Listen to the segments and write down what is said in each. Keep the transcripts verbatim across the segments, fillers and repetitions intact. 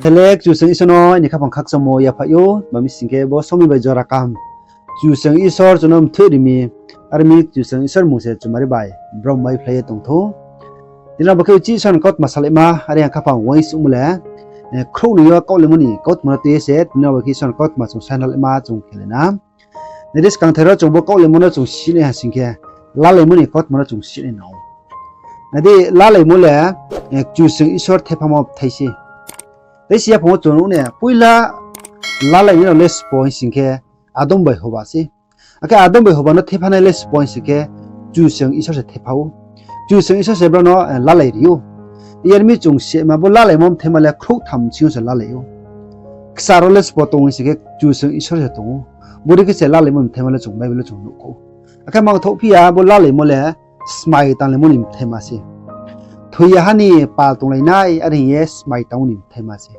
Khe le Kchusoyang Isor no aini khaphang khakchangmo yaphaih ou, tma mi sing khe bo somoing bai jora kaham Kchusoyang Isor chung no mthoih ri mi, are mi Kchusoyang Isor mmung se chumari bai brom maiphlai ye tong thou. Tini bo khe uchih Isor ni kautma salaima, are ang khaphang uaingsouhmo le, eh, khrouhnoi yo kaohlaimo ni kautma no tui ye se, tini bo khe Isor ni kautma chung sainalaima chung khelai na. Nai di, skangthai ro chung bo kaohlaimo no chung sinai ha sing khe, lalaimo ni kautma no chung sinai nang ou. Nai di, lalaimo le, eh, Kchusoyang Isor thephamo bthai se. Tei si yaphang wo chung nuh ne, poila lalainai rao le sbo hing sing khe, Adam bai Hoba se. Akhe Adam bai Hoba no thephanai le sbo hing sing khe, Kchusoyang Isor se thepha ou. Kchusoyang Isor se brao no, eh, lalai ri ou. Yar mi chung sima bo lalaimo mthaima le khrouhtham bsing yo se lalai ou. Kchar wo le sbo tong hing sing khe, Kchusoyang Isor se tong ou. Bodei khe se lalaimo mthaima le chung Bible wo chung nuh khou. Akhe mangthouh phi ya bo lalaimo le smai tanglaimo ni mthaima se. Thoi ya ha ni pal tonglainai, are hing ye smai tangmo ni mthaima se.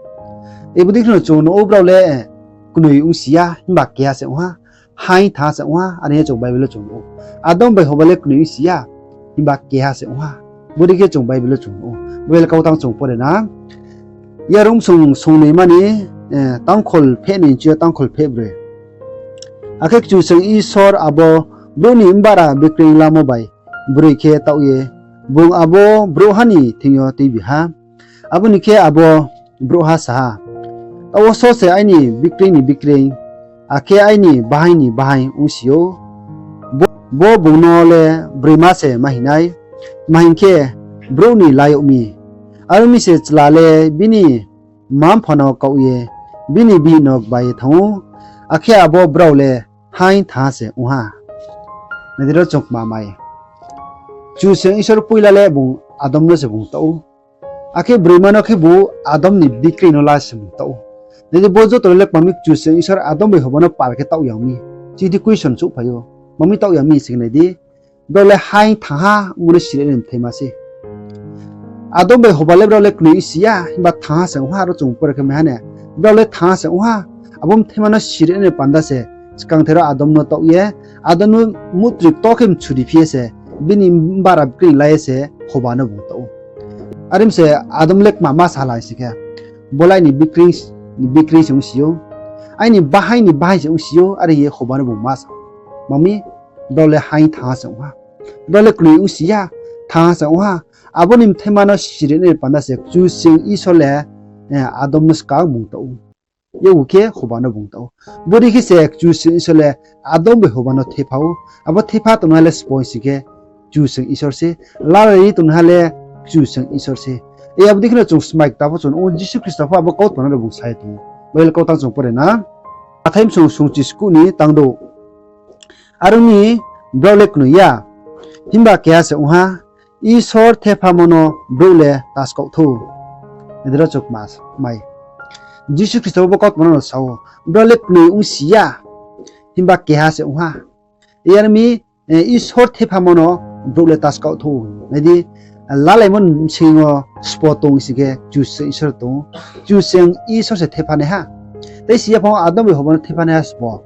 Bodei khe no chung nuh ou brao le, eh, knoi ongsi ya, himba keha se ong ha, haing thanngha se ong ha, are hing ye chung Bible wo chung nuh ou. Adam bai Hoba le knoi ongsi ya, himba keha se ong ha. Bodei khe chung Bible wo chung nuh ou. Bible kautang chung pore na. Yarung song songnoima ni, eh, tangkhol pheh noi chi yo tangkhol pheh broi. Akhe Kchusoyang Isor abo brouh ni mbara bikreing lamo bai broi khe taoh ye, bung abo brouhha ni thing yo tuibi ha. Abo ni khe abo brouhha sa ha, Taoh wo só se aini bikreing ni bikreing, akhe aini bahaing ni bahaing ongsi ou. Bo, bo bung no le broima se ma hing nai, tma hing khe, brouh ni la yag mi. Are ong mi se chla le bini mma-mpha no kaoh ye, bini bihih no gba ye thanng ou, akhe abo brao le haing thanngha se ong ha. Nai di ro chung kma mai. Kchusoyang Isor poila le bung Adam no se bung taoh ou. Akhe broima no khebu Adam ni bikreing no la se bung taoh ou. Nai di, bo joto le kma mi, Kchusoyang Isor Adam bai Hoba no pal khe taoh ya ong mi. Chini question souhphai ou. Tma mi taoh ya mi sing khe nai di. Brao le haing thanngha ongmo no siri nai mthaima se. Adam bai Hoba le brao le knoi ongsi ya, himba thanngha se ong ha, aro chung pore khe mai ha ne. Brao le thanngha se ong ha, abo mthaima no siri nai panda se, skangthai ro Adam no taoh ye, Adam no mutroi ktor khe mchuri phi ye se, bini mbara bikreing la ye se, Hoba no bung taoh ou. Are ong mi se Adam le kma ma sa lai sing khe, bo le aini bikreing, bikreing se ongsi ou, aini bahaing ni bahaing se ongsi ou, are hing ye Hoba no bung ma sa. Tma mi, brao le haing thanngha se ong ha. Brao le knoi ongsi ya, thanngha se ong ha. Abo ni mthaima no siri nai panda se Kchusoyang Isor le, eh, Adam no skang bung taoh ou. Yakgu khe Hoba no bung taoh ou. Bodei khe se Kchusoyang Isor le Adam bai Hoba no thepha ou. Abo thepha tongnaiha le sbo hing sing khe Kchusoyang Isor se. Lalai tongnaiha le Kchusoyang Isor se. Abo dei khe no chung smai kta pho chung nuh ou, Jisu Khristo pho abo kautma no bung sa ye tong ou. Bible kautang chung pore na. Mathai bsung sungchi skuh ni tangdouh. Are ong mi, brao le knoi ya, himba keha se ong ha, Isor thephamo no brouh le taskaoh thou. Nai di ro chung kma mai. Jisu Khristo bo kautma no sa ou, brao le knoi ongsi ya, himba keha se ong ha. Yar mi, eh, Isor thephamo no brouh le taskaoh thou. Nai di, lalaimo bsing yo sbo tong sing khe Kchusoyang Isor tong ou. Kchusoyang Isor se thephanaiha. Tei si yaphang wo Adam bai Hoba no thephanaiha sbo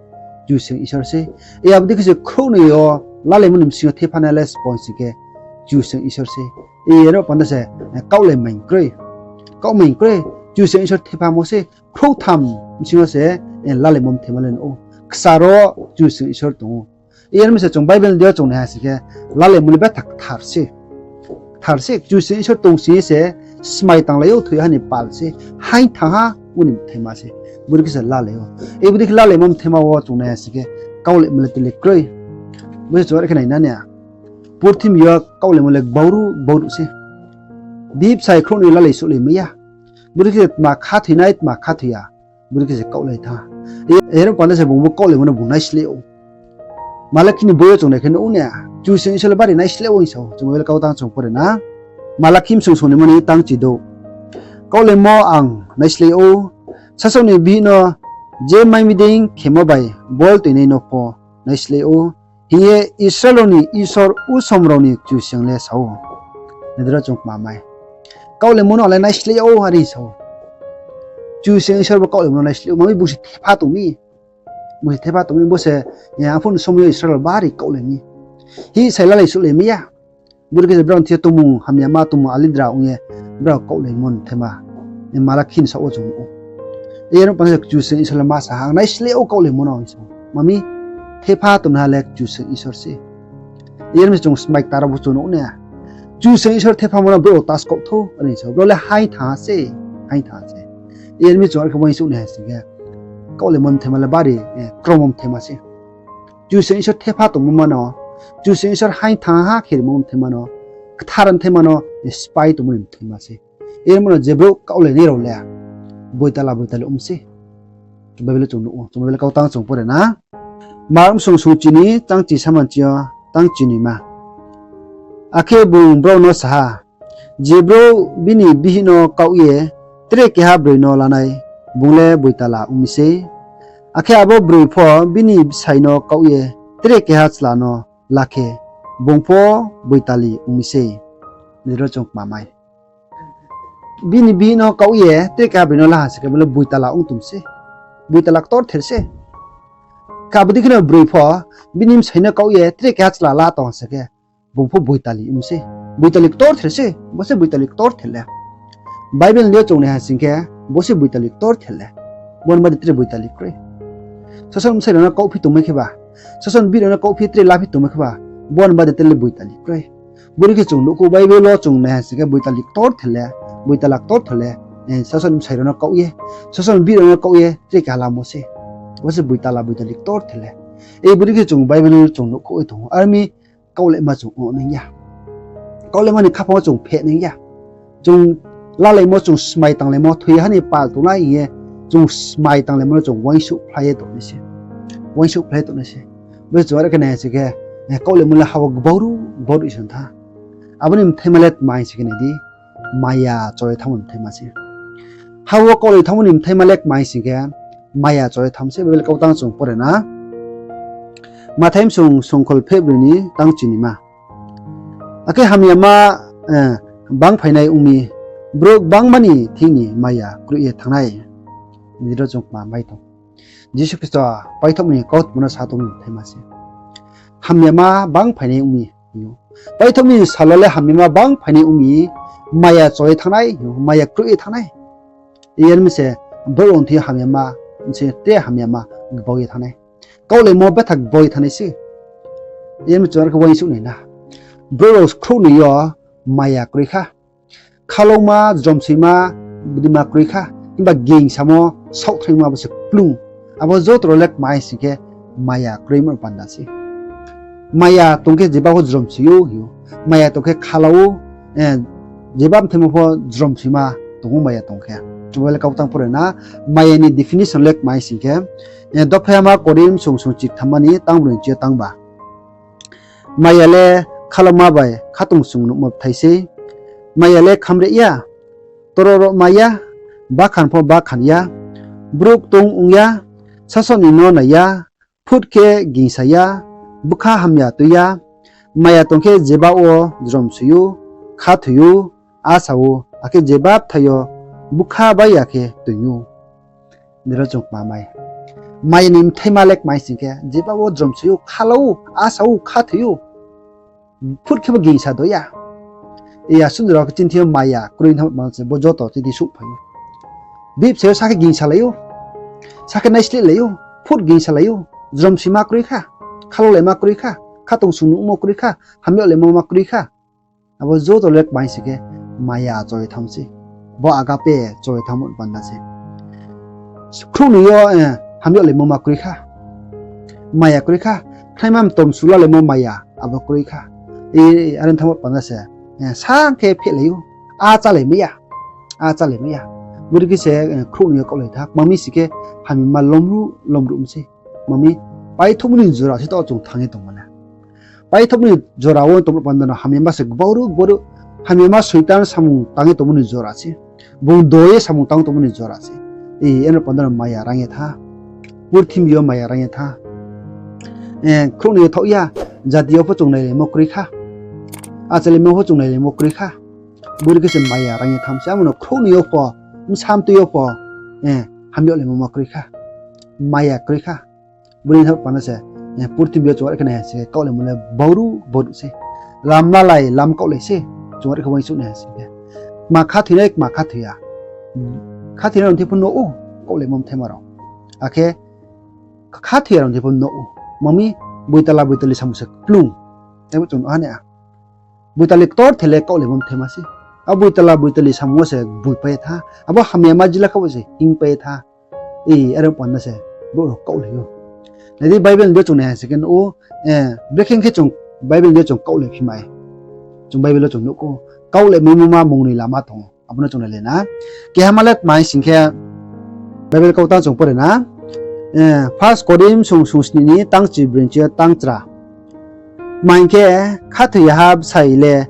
Kchusoyang Isor se. Abo dei khe se khrouhnoi yo lalaimo ni bsing yo thephanai le sbo sing khe Kchusoyang Isor se. Aro panda se, eh, kaohlai maing kroi. Kaoh maing kroi, Kchusoyang Isor thephamo se, khrouhtham bsing yo se, eh, lalaimo mthaima le nuh ou. Kchar wo Kchusoyang Isor tong ou. Yar mi se chung Bible ni deing yo chung naiha sing khe, lalaimo le betha kthar se. Kthar se, Kchusoyang Isor tong sing ye se, smai tanglai ou, thoi ha ni pal se, haing thanngha ong ni mthaima se. Bodei khe se lalai ou. Bodei khe lalaimo mthaima wo chung naiha sing khe, kaohlaimo le tele kroi. Bo se chung are khe nai na nai ya. Purthimbi yo kaohlaimo le gbauruh, gbauruh se. Bibsai khrouhnoi lalai souhlai mai ya. Bodei khe se tma khathoinai, tma khathoi ya. Bodei khe se kaohlai thanng ha. Aro panda se bung bo kaohlaimo no bung naisleh ou. Malakhi ni boi yo chung nai khe nuh ou na, Kchusoyang Isor le bari naisleh ou hing sa ou. Chung Bible kautang chung pore na. Malakhi bsung songnoima ni tangchidouh. Kaohlaimo ang naisleh ou, sasaoh ni bihih no je mai mi dei khemo bai bol toinai no pho naisleh ou, hing ye Israel rao ni Isor, usom rao ni Kchusoyang le sa ou. Nai di ro chung kma mai. Kaohlaimo no ang le naisleh ou, are sa ou. Kchusoyang Isor bo kaohlaimo no naisleh ou, tma mi bung se thepha tong mi. Bung se thepha tong mi, bo se, eh, arphuh ni somoi yo Israel rao bari kaohlai mi. Hi sai lalai souhlai mai ya. Bodei khe se brao ni thing yo tongmung hamyama, tongmung alidra ong ye brao kaohlaimo mthaima, eh, Malakhi ni saoh wo chung nuh ou. Yar panda se Kchusoyang Isor le ma sa ha, ang naisleh ou kaohlaimo no hing sa ou. Mami, thepha tongnaiha le Kchusoyang Isor se. Yar mi se chung smai kta rao bo chung nuh nai. Kchusoyang Isor thephamo no brouh rao ta skaoh thou, are sa ou. Brouh le haing thanng ha se, haing thanng ha se. Yar mi chung are khe uaingsouh nai ha sing khe, kaohlaimo mthaima le bari, eh, kromo mthaima se. Kchusoyang Isor thepha tongmo ma no, Kchusoyang Isor haing thanng ha khe rimo mthaima no, kthar mthaima no, eh, sphái tongmo ni mthaima se. Yar mi no je brouh kaohlainai rao le, boitala boitali ong mi se. Bible chung nuh ou, chung Bible kautang chung pore na. Mark bsung sungchi ni tang chi saman chi yo tang chinoima. Akhe bung brao no sa ha, je brouh bini bihih no kaoh ye tre keha broi no lanai, bung le boitala ong mi sei. Akhe abo broi pho bini bsai no kaoh ye tre keha chla no la khe, bung pho boitali ong mi sei. Nini ro chung kmamai. Bini bihih no kaoh ye tre keha broi no la ha sing khe, bo le boitala ong tong se. Boitala ktorther se. Khe abo dei khe no broi pho bini bsai no kaoh ye tre keha chla la tong ha sing khe, bung pho boitali ong se. Boitali ktorther se, bo se boitali ktorther le. Bible ni yo chung nai ha sing khe, bo se boitali ktorther le. Bo ni bade tre boitali kroi. Sasaoh ni bsai rao no kaohphi tongmai khe ba, sasaoh ni bihih rao no kaohphi tre laphi tongmai khe ba, bo ni bade tre le boitali kroi. Bodei khe chung nuhkhouh Bible wo chung nai ha sing khe boitali ktorther le, boitala ktorther le, eh, sasaoh ni bsai rao no kaoh ye, sasaoh ni bihih rao no kaoh ye tre keha lamo se. Bo se boitala boitali ktorther le. Ei bodei khe chung Bible wo chung nuhkhouh ye tong ou. Are mi kaohlaima chung ong nang ya. Kaohlaima ni khaphang wo chung pheh nang ya. Chung lalaimo, chung smai tanglaimo, thoi ha ni pal tongnai hing ye, chung smai tanglaimo no chung uaingsouhphlai ye tongnai se. Uaingsouhphlai ye tongnai se. Bo chung are khe nai ha sing khe, eh, kaohlaimo le ha wo gbauruh, gbauruh se ong tha. Abo ni mthaima le tma hing sing khe nai di, maya choi thanngmo ni mthaima se. Ha wo kaohlai thanngmo ni mthaima le tma hing sing khe, maya choi thanng se, Bible kautang chung pore na. Mathai bsung sungkhol pheh broi ni tang chinoima. Akhe hamyama, eh, bangphainai ong mi, brouh gbangma ni thing ni maya kroih ye thanng nai. Nini ro chung kmamai tong. Jisu Khristo paithohmo ni kautma no sa tongmo ni mthaima se. Hamyama bangphainai ong mi, hing ou. Paithohmo ni sal wo le hamyama bangphainai ong mi, maya choi ye thanng nai, hing ou, maya kroih ye thanng nai. Yar mi se brouh rao thing yo hamyama, se tre hamyama gbau ye thanng nai. Kaohlaimo betha gbau ye thanng nai se. Yar mi chung are khe uaingsouh nai na. Brouh rao khrouhnoi yo maya kroi kha. Khalauma, jromsoima, bodei ma kroi kha. Himba gingsamo, saohthraima bo se kplung. Abo joto rao le kma hing sing khe maya kroimo ni panda se. Maya tong khe jeba pho jromsoi ou hing ou. Maya tong khe khalau ou, eh, jeba mthaima pho jromsoima tong ou maya tong khe. Chung Bible kautang pore na, maya ni definition le kma hing sing khe, eh, Dophaihama Korinth bsung sungchi thamma ni tang broi ni chi yo tang ba. Maya le khalauma bai khatungsung nuhmo bthai sei. Maya le khamreh ya, toro rohma ya, bakhan pho bakhan ya, brouh ktong ong ya, sasaoh ni no nai ya, phut khe gingsa ya, bkha hamya tui ya. Maya tong khe jeba wo jromsoi ou, khathoi ou, asa ou, akhe jeba bthai yo bkha bai ya khe toing ou. Nini ro chung kmamai. Maya ni mthaima le kma hing sing khe, jeba wo jromsoi ou, khalau ou, asa ou, khathoi ou, phut khe bo gingsa do ya. Iya, asuh jora khe chini thing yo maya kroi thanng ma se, bo joto chini souhphai ou. Bibsai yo sa khe gingsalai ou, sa khe naislehlai ou, phut gingsalai ou, jromsoima kroi kha, khalaulaima kroi kha, khatungsung nuhmo kroi kha, hamyaglaimo ma kroi kha. Abo joto le kma hing sing khe maya choi thanng se. Bo agape choi thanngmo ni panda se. Khrouhnoi yo, eh, hamyaglaimo ma kroi kha. Maya kroi kha. Khnaima mtom sulalaimo maya, abo kroi kha. E, are thanngmo panda se. Eh, sa khe phehlai ou. A chálai mai ya. A chálai mai ya. Bodei khe se, eh, khrouhnoi yo kaohlai tha. Kma mi sing khe hamyama lomruh, lomruh mi se. Kma mi, paithohmo ni jora se taoh chung thanng ye tongmo le. Paithohmo ni jora wo tongmo panda no hamyama se gbauruh, gbauruh. Hamyama Soitan samung tang ye tongmo ni jora se. Bung do ye samung tang tongmo ni jora se. E, eno panda no maya rang ye tha. Purthimbi yo maya rang ye tha. Eh, khrouhnoi yo thaoh ya, jati yo pho chung nailaimo kroi kha. Achailaimo pho chung nailaimo kroi kha. Bodei khe se maya rang ye tham se, amo no khrouhnoi yo pho, bsa mtoi yo pho, eh, hamyaglaimo ma kroi kha. Maya kroi kha. Bodei thanng panda se, eh, purthimbi yo chung are khe nai ha sing khe kaohlaimo le gbauruh, gbauruh se. Lam lalai, lam kaohlai se, chung are khe uaingsouh nai ha sing khe. Kma khathoinai, kma khathoi ya. Khathoinai rao thing pho nuh ou, kaohlaimo mthaima rao. Akhe khathoi ya rao ni pho nuh ou. Mami, boitala boitali samung se kplung. Abo chung nuh ha na. Boitali ktorther le kaohlaimo mthaima se. Abo boitala boitali samung wo se bulpai ye tha. Abo hamyama jila kha wo se hingpai ye tha. E, are panda se brouh rao kaohlai ou. Nai di, Bible ni deing yo chung nai ha sing khe nuh ou, brekhe khe chung Bible ni deing yo chung kaohlai phi mai. Chung Bible wo chung nuh ou, kaohlaimaimo ma mung ni lama tong ou. Abo no chung nailai na. Kehama le tma hing sing khe, Bible kau tang chung pore na. First Korinth sung sung sni ni tang chibroi ni chi yo tang chra. Tma hing khe, khathoiyaha bsai le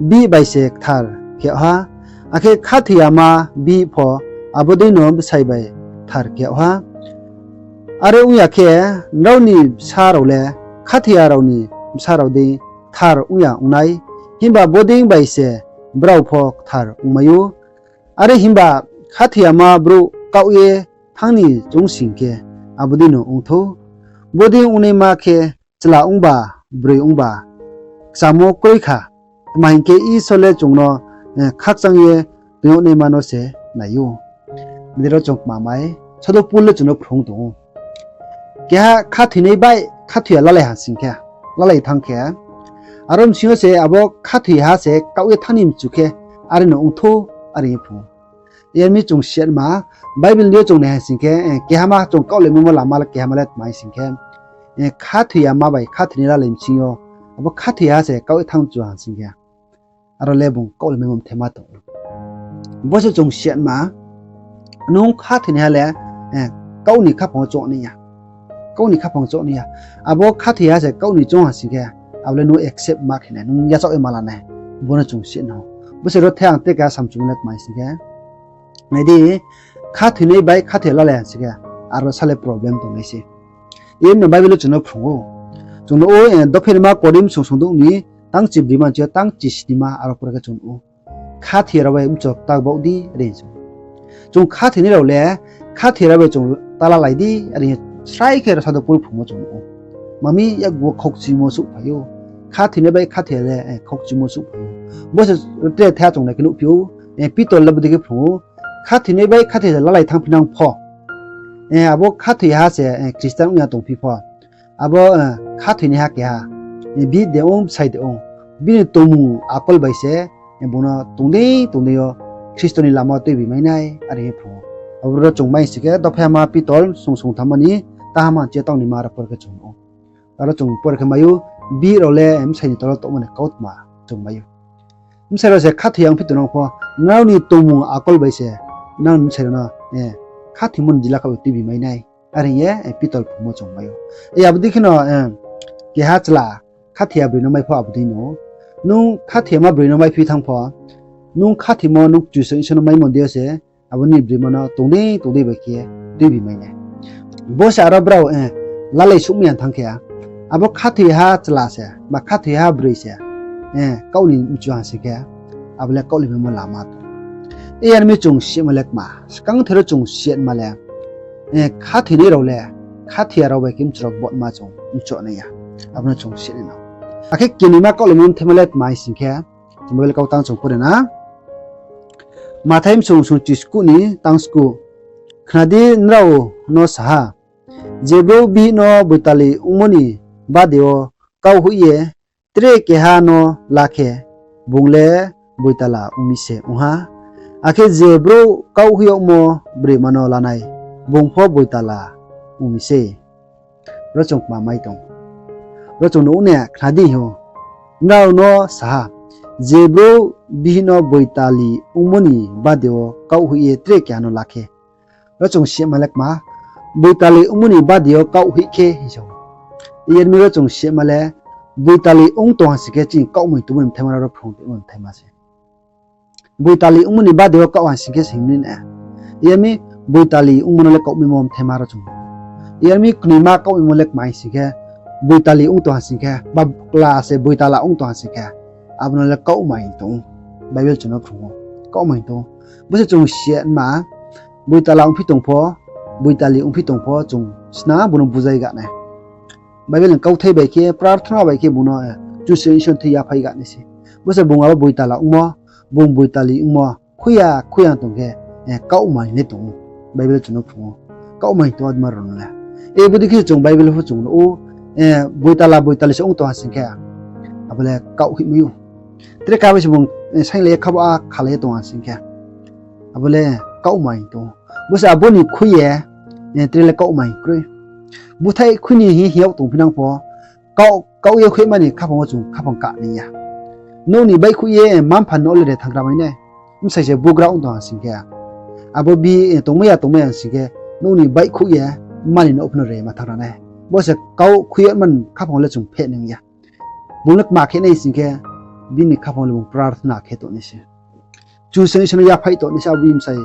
bihih bai se kthar khe yag ha, akhe khathoiyama bihih pho abo deino bsai bai kthar khe yag ha. Are ong ya khe, nrao ni bsa rao le khathoiya rao ni bsa rao dei kthar ong ya ong nai, himba bodei bai se brao pho kthar ongmai ou. Are himba khathoiyama brouh kaoh ye thanng ni choung sing khe, abo deino ong thou. Bodei ongnaima khe chla ongba, broi ongba, kchamo kroi kha. Tma hing khe, Isor le chung no khakchang ye toing yag naima no se nai ou. Bini ro chung kmamai, Sadhu Pol le chung no phrung tong ou. Keha khathoinai bai khathoiya lalai ha sing khe, lalai thanng khe, aro bsing yo se abo khathoiha se kaoh ye thanng ni mchu khe, are no ong thou, are ye phrung ou. Yar mi chung siatma, Bible ni yo chung nai ha sing khe, kehama chung kaohlaimo lama le kehama le tma hing sing khe, khathoiyama bai khathoinai lalai bsing yo, abo khathoiha se kaoh ye thanng mchu ha sing khe, aro le bung kaohlaimo mthaima tong ou. Bo se chung siatma, nung khathoinaiha le, kaoh ni khaphang wo choung nai ya. Kaoh ni khaphang wo choung nai ya. Abo khathoiha se kaoh ni choung ha sing khe, abo le nung accept ma khe nai, nung yachaoh ye ma la nai. Bo no chung siatna ou. Bo se ro the ang te keha samchung le tma hing sing khe, nai di, khathoinai bai khathoiya lalai ha sing khe, aro sa le problem tongnai se. Yar mi no Bible wo chung no phrung ou. Chung no ou, Dopherima Korinth sung sung douh ni tang chibrima ni chi yo tang chisnima aro pore khe chung no ou. Khathoiya rao bai mchu kta baoh di, are hing ou. Chung khathoinai rao le, khathoiya rao bai chung ta lalai di, are hing ye srai khe ro Sadhu Pol phrungmo chung no ou. Mami, yakgu wo khaukchimo souhphai ou. Khathoinai bai khathoiya le, khaukchimo souhphai ou. Bo se tre the chung nai khe nuhphi ou, Pitor le bodei khe phrung ou. Khathoinai bai khathoiya lalai thanngphi nang pho, abo khathoiha se Christian ong ya tongphi pho, abo khathoinaiha keha, bihih de ong, bsai de ong, bini tongmung akol bai se bung no tongdei tongdei yo Khristo ni lama wo tuibi mai nai, are hing phrung ou. Abo ro chung mai sing khe, Dopherima Pitor sung sung thamma ni tahama ni chi yo tang nima aro pore khe chung no ou. Aro chung pore khe mai ou, bihih rao le bsai ni tolo tongmo ni kautma chung mai ou. Bsai rao se khathoiya ongphi tongnang pho, nrao ni tongmung akol bai se nrao ni bsai rao no khathoimo ni jila kha wo tuibi mai nai, are hing ye Pitor phrungmo chung mai ou. Abo dei kheno, keha chla khathoiya broi no mai pho abo dei no. Nung khathoiyama broi no maiphi thanng pho, nung khathoimo nung Kchusoyang Isor no maimo dei yo se, abo ni broima no tongdei tongdei bai khe tuibi mai nai. Bo se aro brao lalai souhmai ya thanng khe, abo khathoiha chla se ba khathoiha broi se kaoh ni mchu ha sing khe, abo le kaohlaimaimo lama tong. Yar mi chung siatma le kma, skangther wo chung siatma le, khathoinai rao le khathoiya rao bai khe mchu rao botma chung mchu nai ya. Abo no chung siat nai no. Akhe knima kaohlaimo mthaima le kma hing sing khe, chung Bible kau tang chung pore na. Mathai bsung sung chiskuh ni tang skuh. Khna di, nrao no sa ha, je brouh bihih no boitali ongmo ni bade wo kaoh hoih ye tre keha no la khe, bung le boitala ong mi se ong ha. Akhe je brouh kaoh hoih yagmo broima no lanai, bung pho boitala ong mi sei. Ro chung kma mai tong. Ro chung no ong nai, khna di hing ou. Nrao no sa ha, je brouh bihih no boitali ongmo ni bade wo kaoh hoih ye tre keha no la khe. Ro chung siatma le kma, boitali ongmo ni bade wo kaoh hoih khe hing sa ou. Yar mi ro chung siatma le, boitali ong tong ha sing khe chini kaohmai tongmo ni mthaima ro phrung tongmo ni mthaima se. Boitali ongmo ni bade wo kaoh ha sing khe se hing ni na. Yar mi boitali ongmo no le kaohmaimo mthaima ro chung. Yar mi knima kaohmaimo le kma hing sing khe, boitali ong tong ha sing khe, ba kla se boitala ong tong ha sing khe, abo no le kaohmai tong ou. Bible chung no phrung ou, kaohmai tong ou. Bo se chung siatma, boitala ongphi tong pho, boitali ongphi tong pho, chung sna bung no bujai ga nai. Bible ni kauthai bai khe, prarthana bai khe bung no Kchusoyang Isor thing yaphai ga nai se. Bo se bung abo boitala ongmo, bung boitali ongmo, khui ya khui ya tong khe, kaohmai le tong ou. Bible chung no phrung ou. Kaohmai tong adma rao no le. E, bodei khe chung Bible pho chung nuh ou, boitala boitali se ong tong ha sing khe, abo le kaoh hoihmai ou. Tre kha bai se bung sainglai ye kha ba khalai ye tong ha sing khe, abo le kaohmai tong ou. Bo se abo ni khui ye, tre le kaohmai kroi. Búthaih khui ni hing hing yag tongphi nang pho, kaoh ye hoihma ni khaphang wo chung khaphang ka nai ya. Nouh ni baihkhouh ye mma-mpha no le de thannggra mai nai. Bsai se bugra ong tong ha sing khe, abo bi, tongmai ya tongmai ya sing khe, nouh ni baihkhouh ye mma ni nouh pho no rema thanng ra nai. Bo se kaoh khui yagma ni khaphang wo le chung pheh nai ya. Bung le kma khe nai sing khe, bini khaphang wo le bung prarthna khe tong nai se. Kchusoyang Isor no yaphaih tong nai se abo bsai,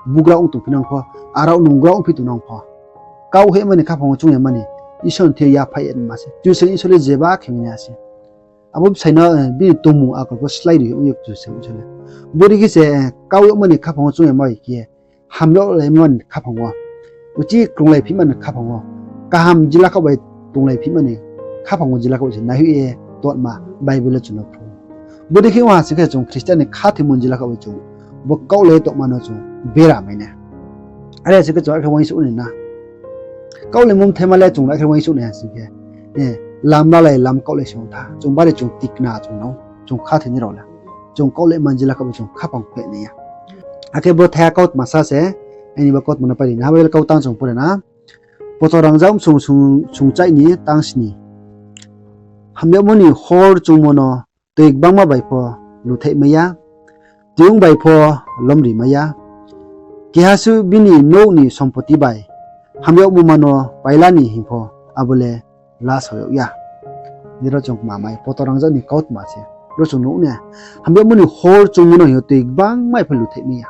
bugra ong tongphi nang pho, arao nunggra ongphi tong nang pho. Kaoh hoihma ni khaphang wo choung ya mani, Isor ni thing yo yaphaih ye ma se. Kchusoyang Isor le jeba khe mai nai ya se. Abo bsai no, bini tongmung akol pho slái ri ong ye Kchusoyang Isor le. Bodei khe se, kaoh yagma ni khaphang wo choung ya ma bai khe, ham yag laima ni khaphang wo, uchih krunglaiphima ni khaphang wo, kaham jila khaoh bai tonglaiphima ni khaphang wo jila khaoh se naihoih ye tongma Bible le chung no phrung ou. Bodei khe ong ha sing khe chung Khristian ni khathoimo ni jila khaoh bai chung bo kaohlai ye tongma no chung bera mai nai. Are sing khe chung akhe uaingsouh nai na. Kaohlaimo mthaima le chung akhe uaingsouh nai ha sing khe, lam lalai lam kaohlai se ong tha. Chung bari chung tikna chung no, chung khathoinai rao le. Chung kaohlaima ni jila khaoh bai chung khaphang pheh nai ya. Akhe bo thaiha kautma sa se, aini bo kautma no pari na, Bible kautang chung pore na. Poto Rangzag bsung sungchaih ni tang sni. Hamyagmo ni hor choungmo no toi gbangma bai pho luthaih mai ya, toiyong bai pho lomri mai ya. Keha suh bini nouh ni sompoti bai hamyagmo ma no paila ni hing pho abo le lasao yag ya. Nero chung kma mai, Poto Rangzag ni kautma se. Ro chung nuh ne, hamyagmo ni hor choungmo no hing yo toi gbangma bai pho luthaih mai ya.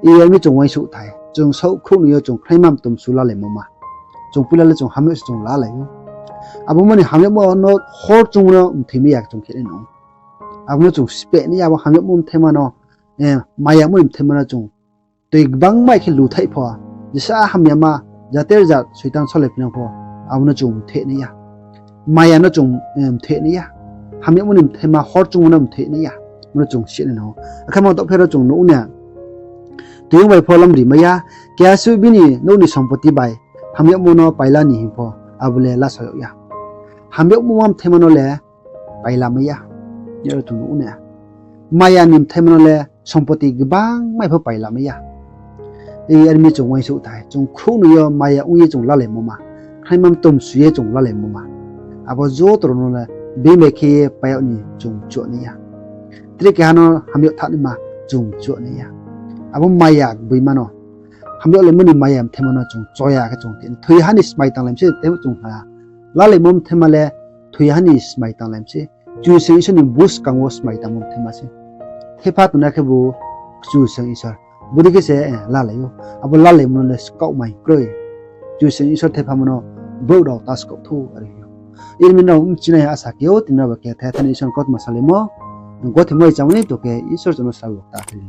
Iyar mi chung uaingsouh thai, chung saoh khrouhnoi yo chung khnaima mtomsu lalaimo ma. Chung poila le chung hamyag se chung lalai ou. Abo mani hamyagmo no hor choungmo no mthoi mai ya chung khe nai no. Abo no chung speh nai ya, abo hamyagmo mthaima no, mayamo ni mthaima no chung toi gbangma bai khe luthaih pho, jesa hamyama, jater jat soitan solaiphi nang pho, abo no chung mthoi nai ya. Maya no chung mthoi nai ya. Hamyagmo ni mthaima hor choungmo no mthoi nai ya. Abo no chung si nai no. Akhe ma tong phe ro chung nuh ne, toiyong bai pho lomri mai ya, keha suh bini nouh ni sompoti bai hamyagmo no paila ni hing pho abo le lasao yag ya. Hamyagmo ma mthaima no le paila mai ya. Aro chung nuh ne, maya ni mthaima no le sompoti gbangma bai pho paila mai ya. Iyar mi chung uaingsouh thai, chung khrouhnoi yo maya ong ye chung lalaimo ma, khnaima mtomsu ye chung lalaimo ma, abo joto rao no le being bai khe ye pai yag ni chung mchu nai ya. Tre keha no hamyag thanngnaima chung mchu nai ya. Abo maya gboima no, hamyag laimo ni maya mthaima no chung choya khe chung thoi ha ni smai tanglai mi se, tebo chung ha. Lalaimo mthaima le thoi ha ni smai tanglai mi se. Kchusoyang Isor ni buskang wo smai tangmo mthaima se. Thepha tongnai khebu Kchusoyang Isor. Bodei khe se lalai ou. Abo lalaimo no le skaoh mai kroi. Kchusoyang Isor thephamo no brouh rao ta skaoh thou are ou. Iri mi nrao bchinai asa khe ou, tini rao ba khe thai thani Isor ni kautma salaimo. Gothe moi chamo ni to khe Isor chung no srabo ta khe.